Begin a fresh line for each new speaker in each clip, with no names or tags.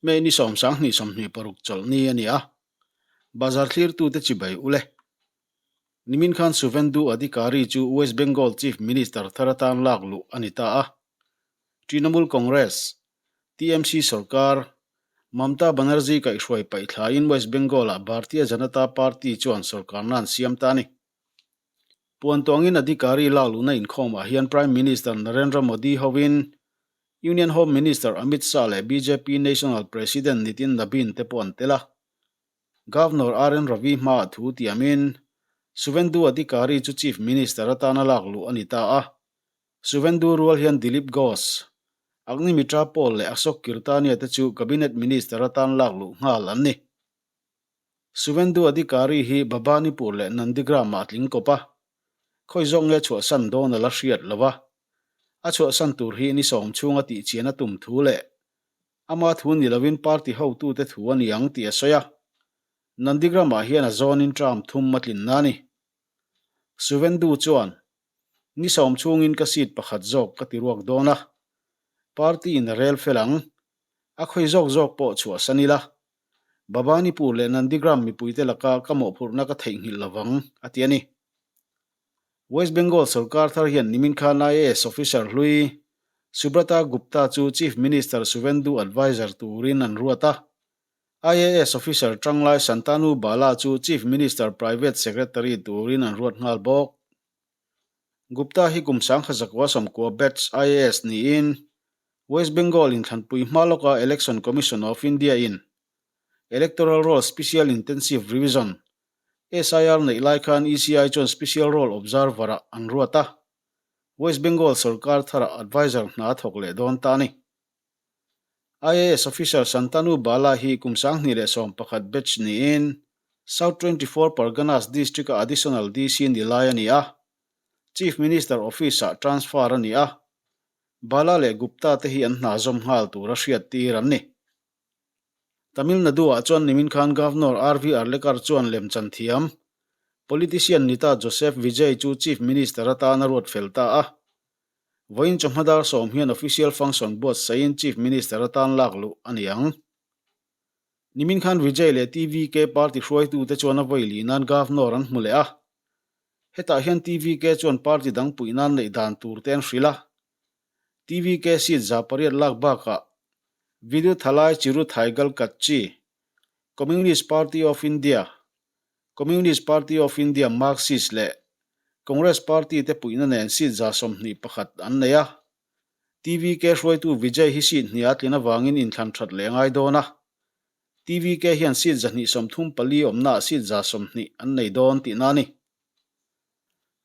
May ni 22 26 chawlhni a ni a, bazar thlirtute chibai u le. Nimin khan Suvendu Adhikari chu West Bengal Chief Minister thar atan lak luh a ni ta a. Trinamool Congress, TMC sorkar, Mamta Banerjee kaihhruai paih thlain West Bengal-ah Bharatiya Janata Party chuan sorkarna an siam ta a ni. Puan tuangin Adhikari lak luhna inkhawmah hian Prime Minister Narendra Modi hovin Union Home Minister Amit Shah leh bjp National President Nitin Nabin te pawh an tel a. Governor RN Ravi hmaah thu tiamin Suvendu Adhikari chu Chief Minister atana lak luh a ni ta a. Suvendu rual hian Dilip Ghosh, Agnimitra Paul leh Ashok Kirtania te chu Cabinet Minister atan lak luh nghal an ni. Suvendu Adhikari hi Bhabanipur leh Nandigram-ah a tling kawp a, khawi zawk nge chhuahsan dawn a la hriat lo a. A chhuahsan tur hi ni sawm chhunga tihchian a tum thu leh ama thu ni lovin party hotute thu a ni ang tih a sawi a. Nandigram-ah hian a zawnin term thum a tlinna a ni. Suvendu chuan, Ni sawm chhungin ka seat pakhat zawk ka ti ruak dawn a, party-in a rel fel ang, a khawi zawk zawk pawh chhuahsan ila. Bhabanipur leh Nandigram mipuite laka ka mawhphurhna ka theihnghilh lovang, a ti a ni. West Bengal sorkar thar hian nimin khan IAS officer hlui Subrata Gupta chu Chief Minister Suvendu adviser turin an ruat a. IAS officer tanglai Santanu Bala chu Chief Minister private secretary turin an ruat nghal bawk. Gupta hi kum 1990 batch IAS niin West Bengal inthlanpui hma lawka Election Commission of India in Electoral Roll Special Intensive Revision, SIR, neih lai khan ECI chuan Special Roll Observer ah an ruat a, West Bengal sorkar tharah adviser hna a thawk leh dawn ta a ni. IAS officer Santanu Bala hi kum 2011 batch niin South 24 Parganas district-a Additional DC ni lai a ni a, Chief Minister Office-ah transfer a ni a, Bala leh Gupta te hi an hna zawm nghal tura hriattir an ni. Tamil Nadu-ah chuan nimin khan Governor RV Arlekar chuan lemchan thiam, politician nita Joseph Vijay chu Chief Minister atan a ruat fel ta a. Vawiin chawhma dar sawm hian official function buatsaihin Chief Minister atan lak luh a ni ang. Nimin khan Vijay leh TVK party hruaitute chuan a vawi li nan Governor an hmu leh a. Hetah hian TVK chuan party dang puih nan neih dan tur te an hrilh a. TVK seat 800 lak bakah Viduthalai Chiruthaigal Katchi, Communist Party of India, Communist Party of India Marxist leh Congress Party te puihna nen seat 21 an nei a. TVK hruaitu Vijay hi seat hnih a tlin avangin inthlan that leh a ngai dawn a. TVK hian seat 134 awmnaah seat 20 an nei dawn tihna a ni.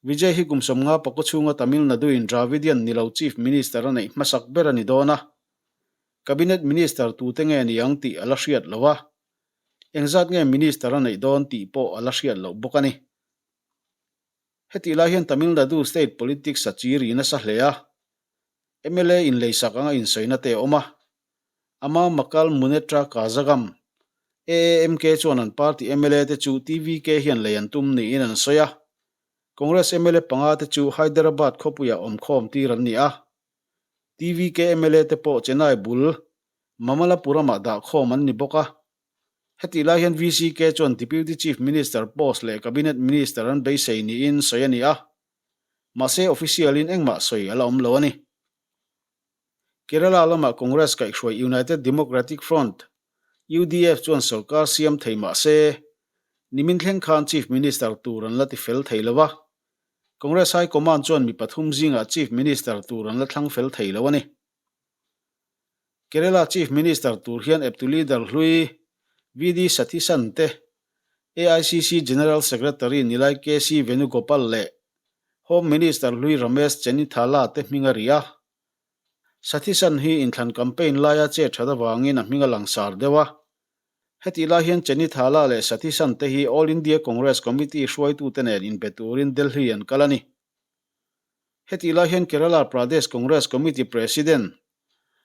Vijay hi kum 50 pakaw chhunga Tamil Nadu-in Dravidian ni lo Chief Minister a neih hmasak ber a ni dawn a. Cabinet Minister tute nge ni ang tih a la hriat lo a. Engzat nge Minister a neih dawn tih pawh a la hriat loh bawk a ni. Hetih lai hian Tamil Nadu state politics a chiri nasa hle a, mla inleisak anga insawina te a awm a. Ama Makkal Munnetra Kazhagam, AAMK, chuan an party mla te chu TVK hian lei an tum niin an sawi a. Congress mla panga te chu Hyderabad khawpuiah awmkhawm tir an ni a. TVK mla te pawh Chennai bul Mamalapuram-ah dahkhawm an ni bawk a. Hetih lai hian VCK chuan Deputy Chief Minister post leh Cabinet Minister an beisei niin sawi a ni a, mahse official-in engmah sawi a la awm lo a ni. Kerala lamah Congress kaihhruai United Democratic Front, UDF, chuan sorkar siam thei mah se, nimin thleng khan Chief Minister tur an la ti fel thei lo a. Congress High Command chuan mi pathum zingah Chief Minister tur an la thlang fel thei lo a ni. Kerala Chief Minister tur hian eptu leader hlui VD Satheesan te, AICC General Secretary Nilai KC Venugopal leh Home Minister hlui Ramesh Chennithala te hming a ri a. Satheesan hi inthlan campaign laia che that avangin a hming a langsar deuh a. Hetih lai hian Chennithala leh Satheesan te hi All India Congress Committee hruaitute nen inbe turin Delhi an kal a ni. Hetih lai hian Kerala Pradesh Congress Committee President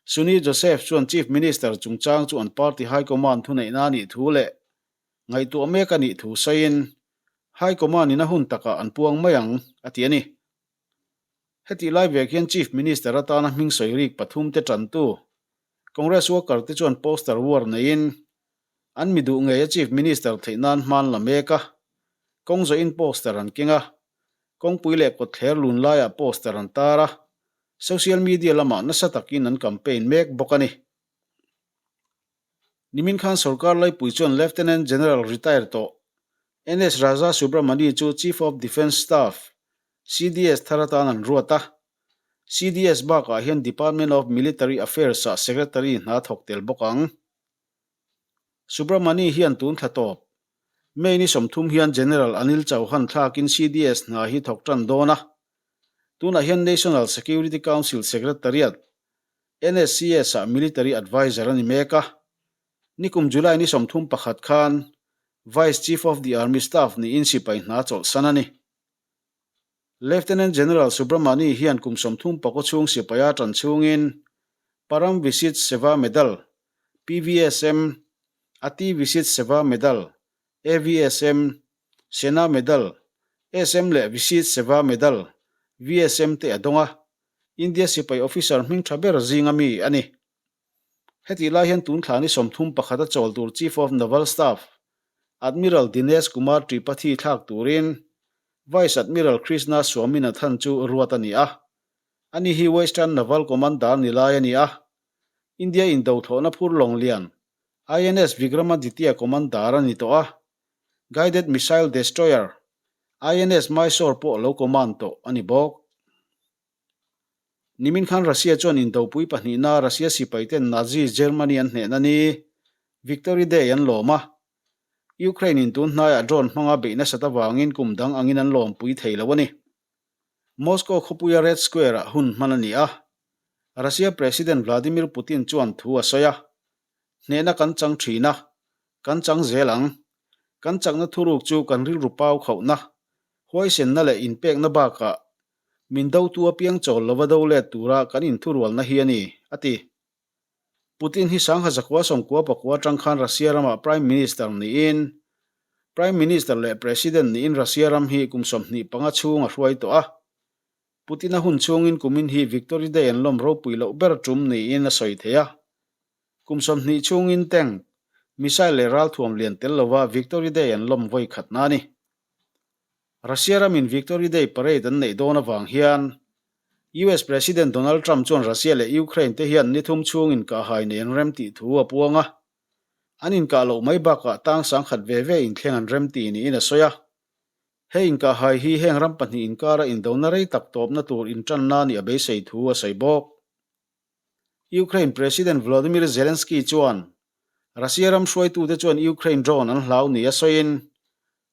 Sunny Joseph chuan Chief Minister chungchang chu an party High Command thuneihna a nih thu leh ngaihtuah mek a nih thu sawiin High Command in a hun takah an puang mai ang a ti a ni. Hetih lai vek hian Chief Minister atana hming sawi rik pathum te tantu. Congress worker te chuan poster war neiin an mi duh ngei a Chief Minister theih nan hma an la mek a, kawng zawhin poster an keng a, kawngpui leh kawtthler lun laiah poster an tar a, social media lamah nasa takin an campaign mek bawk a ni. Nimin khan sorkar laipui chuan Lieutenant General retire tawh NS Raja Subramani chu Chief of Defence Staff, CDS, thar atan an ruat a. CDS bakah hian Department of Military Affairs-ah Secretary hna thawk tel bawk ang. Subramani hian tun thla tawp, May ni 30 hian General Anil Chauhan thlakin CDS hna hi thawk tan dawn a. Tunah hian National Security Council Secretariat, NSCS-ah Military Adviser a ni mek a. Nikum July ni 31 khan Vice Chief of the Army Staff niin sipai hna chawlhsan a ni. Lieutenant General Subramani hian kum 30 pakaw chhung sipaia tan chhungin Param Visit Seva Medal, PVSM, Ati Visit Seva Medal, AVSM, Sena Medal, SM leh Visit Seva Medal, VSM, te a dawng a. India sipai officer hming tha ber zinga mi a ni. Hetih lai hian tun thla ni 31 a chawl tur Chief of Naval Staff, Admiral Dinesh Kumar Tripathi thlak turin Vice Admiral Krishna Swaminathan chu ruat a ni a. Ani hi Western Naval Commander ni lai a ni a. India indothlawhna phur lawng lian INS Vikramaditya Commander a ni tawh a. Guided Missile Destroyer, INS Mysore pawh lo command tawh a ni bawk. Nimin khan Russia chuan indopui pahnihna Russia sipaiten Nazi Germany an hnehna ni, Victory Day an lawm a. Ukraine in tun hnaiah drone hmanga beih nasat avangin kum dang angin an lawmpui thei lo a ni. Moscow khawpuia Red Square-ah hun hman a ni a. Russia President Vladimir Putin chuan thu a sawi a, Hnehna kan chang thin a, kan chang zel ang. Kan chakna thuruk chu kan rilru pau khauhna, huaisenna leh inpekna bakah min dotu apiang chawl lova do let tura kan inthurualna hi a ni, a ti. Putin hi sangha zakua sawmkua pakua atang khan Russia ramah Prime Minister niin Prime Minister leh President niin Russia ram hi kum 25 chhung a hruai tawh a. Putin-a hun chhungin kumin hi Victory Day an lawm ropui loh ber tum niin a sawi thei a. Kum 20 chhungin tank, missile leh ralthuam lian tel lova Victory Day an lawm vawi khatna a ni. Russia ramin Victory Day parade an neih dawn avang hian US President Donald Trump chuan Russia leh Ukraine te hian ni thum chhung inkahhai nei an rem tih thu a puang a. An inkah loh mai bakah tang sangkhat ve ve inthleng an rem tih niin a sawi a. Hei inkahhai hi heng ram pahnih inkara indona rei tak tawpna tur intanna nih a beisei thu a sawi bawk. Ukraine President Volodymyr Zelensky chuan Russia ram hruaitute chuan Ukraine drone an hlau nia sawiin,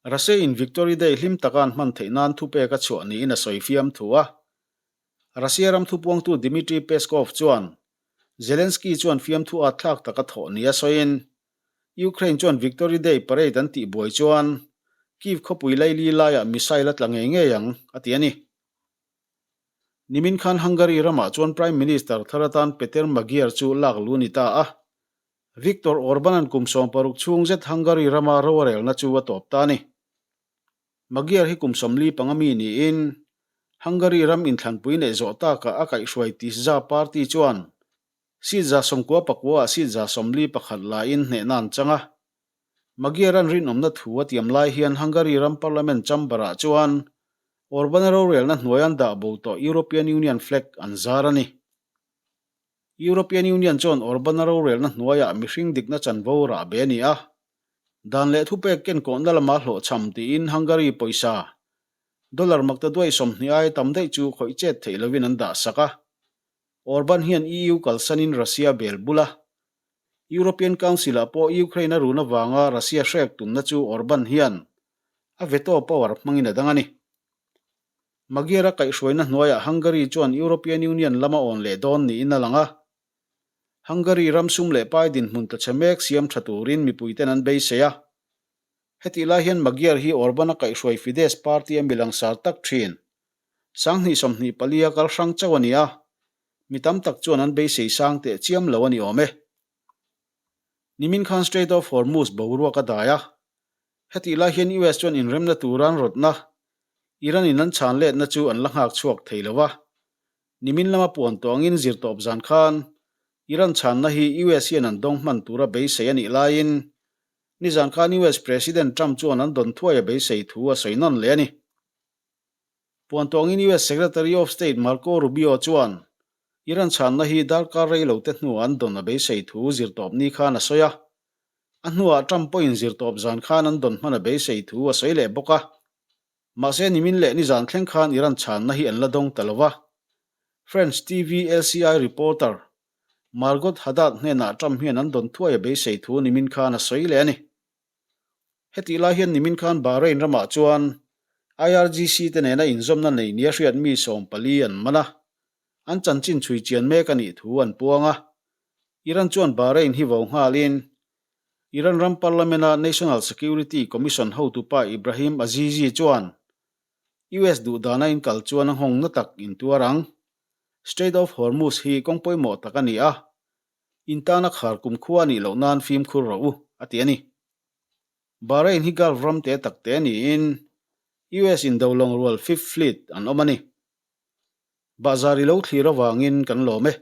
Russia in Victory Day hlim taka an hman theih nan thupek a chhuah niin a sawi fiam thu a. Russia ram thupuangtu Dmitry Peskov chuan Zelensky chuan fiamthu at thlak taka thawh nia sawiin, Ukraine chuan Victory Day parade an tih buai chuan Kyiv khawpui laili laiah missile a tla ngei ngei ang, a ti a ni. Nimin khan Hungary ramah chuan Prime Minister thar atan Peter Magyar chu lak lu a ni ta a. Viktor Orban-a'n kum 60 chhung zet Hungary rama ro a relna chu a tawp ta a ni. Magyar hi kum 45 mi niin Hungary ram inthlanpui neih zawh takah a kaihhruai Tisza party chuan Seat 99 ah seat 41 laiin hnehna an chang a. Magyar-a'n rinawmna thu a tiam lai hian Hungary ram parliament chamber-ah chuan Orban-a rorelna hnuai an dah bo tawh European Union flag an zar a ni. European Union chuan Orban-a rorelna hnuaiah mihring dikna chanvo rah be a ni a. Dan leh thupek kenkawhna lama hlawhchham tiin Hungary pawisa dollar maktaduai 20 aia tam daih chu khawih chet theih lovin an dah sak a. Orban hian EU kalsanin Russia bel bul a. European Council-ah pawh Ukraine a run avanga Russia hrek tumna chu Orban hian a veto power hmangin a dang a ni. Magyar-a kaihhruaina hnuaiah Hungary chuan European Union lama awn leh dawn niin a lang a. Hungary ram sum leh pai dinhmun tlachhe mek siam tha turin mipuiten an beisei a. Hetih lai hian Magyar hi Orban-a kaihhruai Fidesz party-a mi langsar tak thin. 2024 a kal hrang chauh a ni a, mi tam tak chuan an beisei sang teh chiam lo a ni awm e. Nimin khan Strait of Hormuz boruak a dai a, hetih lai hian US chuan inremna tura an rawtna, Iran in an chhan letna chu an la nghak chhuak thei lo a. Nimin lama puan tawh angin zirtawp zan khan. Iran chhanna hi US hian an dawng hman tura beisei a nih laiin nizan khan US President Trump chuan an dawn thuai a beisei thu a sawi nawn leh a ni. Puan tawngin US Secretary of State Marco Rubio chuan Iran chhanna hi darkar rei lo te hnuah an dawn a beisei thu zirtawp ni khan a sawi a. A hnuah Trump pawhin zirtawp zan khan an dawn hman a beisei thu a sawi leh bawk a. Mahse nimin leh nizan thleng khan Iran chhanna hi an la dawng ta lo va. French TV LCI reporter Margot Haddad hnenah Trump hian an dawn thuai a beisei thu nimin khan a sawi leh a ni. Hetih lai hian nimin khan Bahrain ramah chuan IRGC te nena inzawmna nei nia hriat mi 14 an man a, an chanchin chhui chian mek a nih thu an puang a. Iran chuan Bahrain hi vo nghalin Iran ram Parliament-a National Security Commission hotupa Ibrahim Azizi chuan US duh dana inkal chuan a nghawng na tak intuar ang. Strait of Hormuz hi kawng pawimawh tak a ni a, in tana khar kumkhua a nih loh nan fimkhur rawh u, a ti a ni. Bahrain hi Gulf ram te tak te niin US indo lawng rual Fifth Fleet an awm a ni. Bahzar i lo thlir avangin kan lawm e.